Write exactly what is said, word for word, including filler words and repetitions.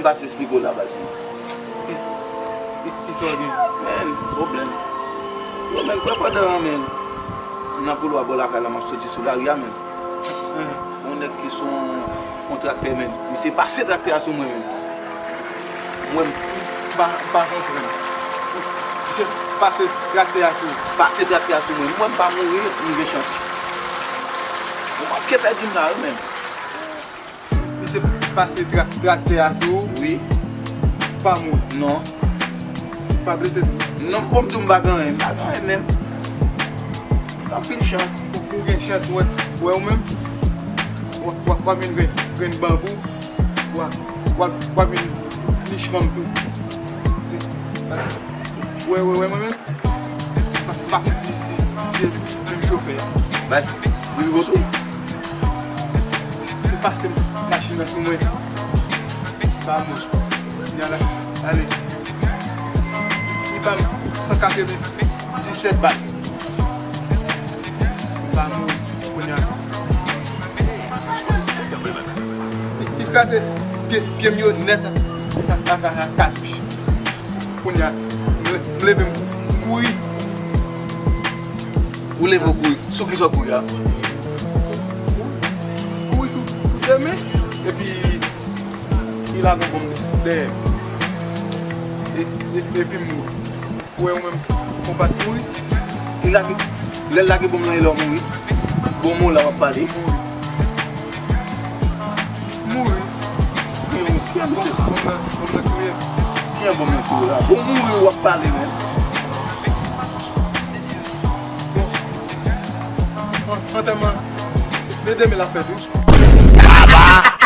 Pase esplike w la, baz mwen. Ki, ki, ki sa w gen? Men, pwoblèm. Yo, men, kwè pandan an, men, nan koulwa bò lakay la, m ap soti sou lari a, men. Yon nèg ki sou yon, yon traktè, men. Misye pase traktè a sou mwen, men. Mwen, m pa, m pa konprann. Misye pase traktè a sou ou. Pase traktè a sou mwen. Mwen, m pa mouri, m gen chans. Ou manke pèdi m la, wi, men. Misye pase trak-, traktè a sou ou. Wi. Pa mouri. Non. Pa blese tou. Non, bon, m di w m pa gen anyen, m pa gen anyen menm. Anpil chans. Ou, ou gen chans, wè, wè ou menm. W ap, w ap, w ap vin grenn, grenn banbou. W ap, w ap, w ap vin nich fanm tou. Se, wè, wè, wè, mwen menm. M ap, m ap di si, si se menm chofè a. Baz, li rive tou. Se pase machin nan sou mwen. Ba mwen. Kounye a la, ale. Li ban m san katrevenndisèt bal. M pa mouri kounye a. Li, li kraze pye, pye m yo nèt ak, ak, ak, ak katouch. Kounye a, m le-, m leve m kouri. Ou leve w kouri? Sou kisa w kouri a? Kouri sou, sou de men. Epi, li lage yon bonm dèyè m. E, e, epi m mouri. Ou wè ou menm, ou pa t mouri. Li lage, lè l lage bonm nan, e lè w mouri. Bon, mwen la w ap pale. Mouri. Mouri. Ki an misye? Bonm nan, bonm nan touye. Ki an bonm nan touye la? Bon, mouri w ap pale, men. Bon. An, antèman, e demen l ap fèt, wi. Baba!